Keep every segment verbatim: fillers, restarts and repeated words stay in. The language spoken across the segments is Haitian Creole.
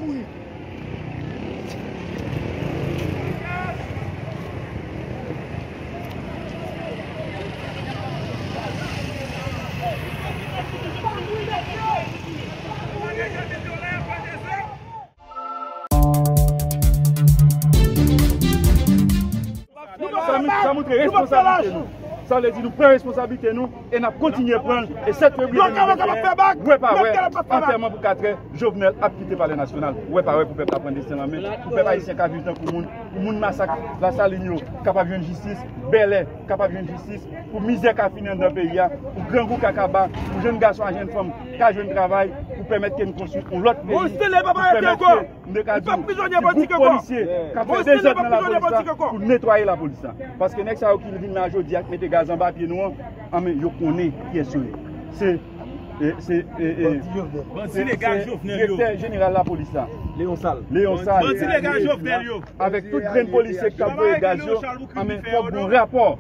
Sa mou-, sa moutre responsablite nou. Sa vle di nou pran responsablite nou e n ap kontinye pran l. E sèt fevriye de mil venteyen, wè pa wè, antèman pou katrè, Jovenel ap kite Palè Nasyonal. Wè pa wè pou pèp la pran desten l an men, pou pèp ayisyen ka viv tankou moun, pou moun Masak, Lasalin yo kapab jwenn jistis, Bèlè kapab jwenn jistis, pou mizè ka fini anndan peyi a, pou grangou ka kaba, pou jèn gason ak jèn fanm ka jwenn travay, pou pèmèt ke n konstwi yon lòt peyi, pou pèmèt ke M te ka di w, ti gwoup polisye k ap fè dezòd nan lapolis la pou netwaye lapolis la. Paske nèg sa yo ki vin la jodi a, k mete gaz anba pye nou an, anben, yo konnen kiyès yo ye. Se, e, se, e, e, se, se direktè jeneral lapolis la, Leon Sal. Leon Sal. Avèk tout grenn polisye k ap voye gaz yo, anben, fòk gen yon rapò.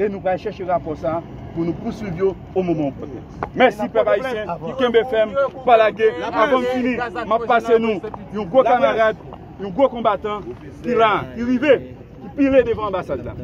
E nou pral chèche rapò sa a pou nou pouswiv yo o moman opòtèn. Mèsi pèp ayisyen ki kenbe fèm, pa lage. Avan m fini, m ap pase nou yon gwo kamarad, yon gwo konbatan ki la, ki rive, ki pile devan anbasad la.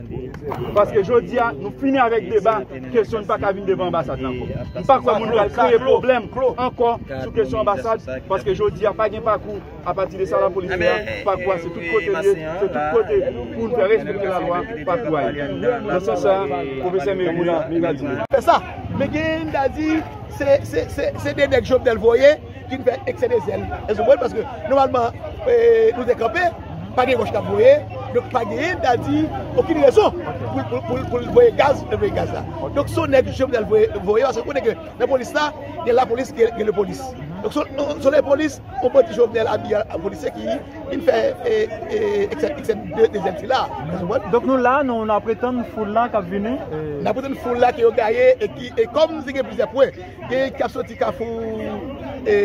Paske jodi a, nou fini avèk deba, kesyon n pa ka vin devan anbasad la ankò. M pa kwè moun pral kreye pwoblèm ankò sou kesyon anbasad, paske jodi a pa gen pakou. Apati de sa, lapolis fè a, pakou a se tout kote l ye, se tout kote pou n fè respekte lalwa, pakou a ye. Nan sans sa a, pwofesè Mary Moulin, Mary Valdine. Fè sa, men gen n ta di, se, se, se, se de nèg Jovenel voye ki n fè eksè de zèl. Èske w konprann? Paske, nòmalman, e, nou te kanpe, pa gen wòch k ap voye, donk pa gen n ta di okenn rezon pou, pou, pou, pou l voye gaz, voye gaz la. Donk, se yon nèg Jovenel voye, voye, paske w konnen ke nan polis la, gen lapolis, gen, gen lepolis. Donk, se, se lepolis, yon bandi Jovenel abiye an polisye ki vin fè, e, e, eksè, eksè de, de zèl sila. Ou konprann? Donk, nou la, nou, n ap tann foul la k ap vini, e. N ap tann foul la ke yo gaye e ki, e kòm se gen plizyè pwen, gen ki ap soti Kafou, e,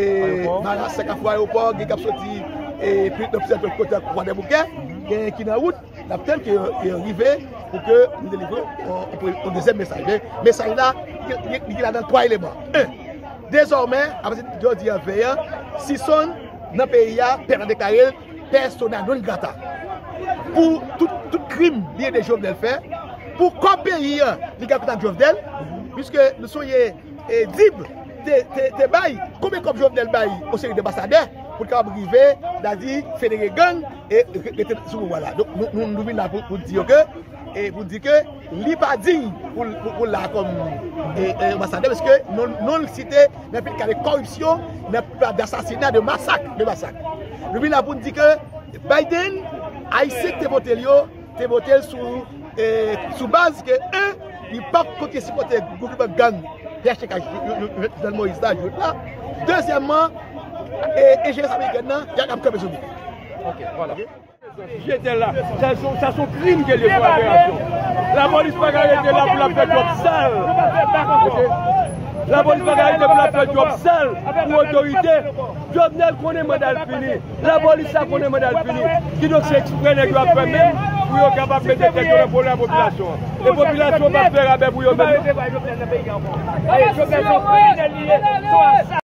Marasa, Kafou Ayewopò, gen ki ap soti, e, pi, nan plizyè lòt kote, Kwadèboukè, gen ki nan wout. N ap tann ke yo, yo rive pou ke nou delivre yon, yon, yon dezyèm mesaj. Men mesaj la, li, li, li gen ladan l twa eleman. En, dezòmè, apati de jodi a veye an, Sison nan peyi a, pèp la deklare l persona non grata. Pou tout, tout krim li ede Jovenel fè, pou kòb peyi an, li gen kont ak Jovenel, piske nou sonje e Dib te, te, te bay, konbyen kòb Jovenel bay yon seri de anbasadè pou l kapab rive, sètadi federe gang e re-, rete sou pouvwa la. Donk, nou, nou, nou vin la pou, pou di yo ke, e pou di ke li pa diy pou, pou, pou l la kòm, e, e, anbasadè, paske non, non l site nan pil ka de kòripsyon, nan pil ka de asasina, de masak, de masak. Nou vin la pou n di ke Biden, Ayisyen ki te vote l yo, te vote l sou, e, sou baz ke, en, li p ap kontinye sipòte gwoupman gang P H T K Jovenel Moïse la, jodi la. Dezyèmman, e, enjenyè amerikèn nan, y ap kanpe sou li. Ok, vwala. Jete l la. Sa se, sa se yon krim ke l ye, se yon aberasyon. Lapolis pa ka rete la pou l ap fè djòb sal. Ok? Lapolis pa ka rete pou l ap fè djòb sal pou otorite. Jovenel konnen manda l fini. Lapolis la konnen manda l fini. Kidonk, se eksprè nèg yo ap fè menm pou yo kapab mete tèt yo nan pwoblèm a popilasyon an. E popilasyon p ap fè rabè pou yo menm, non.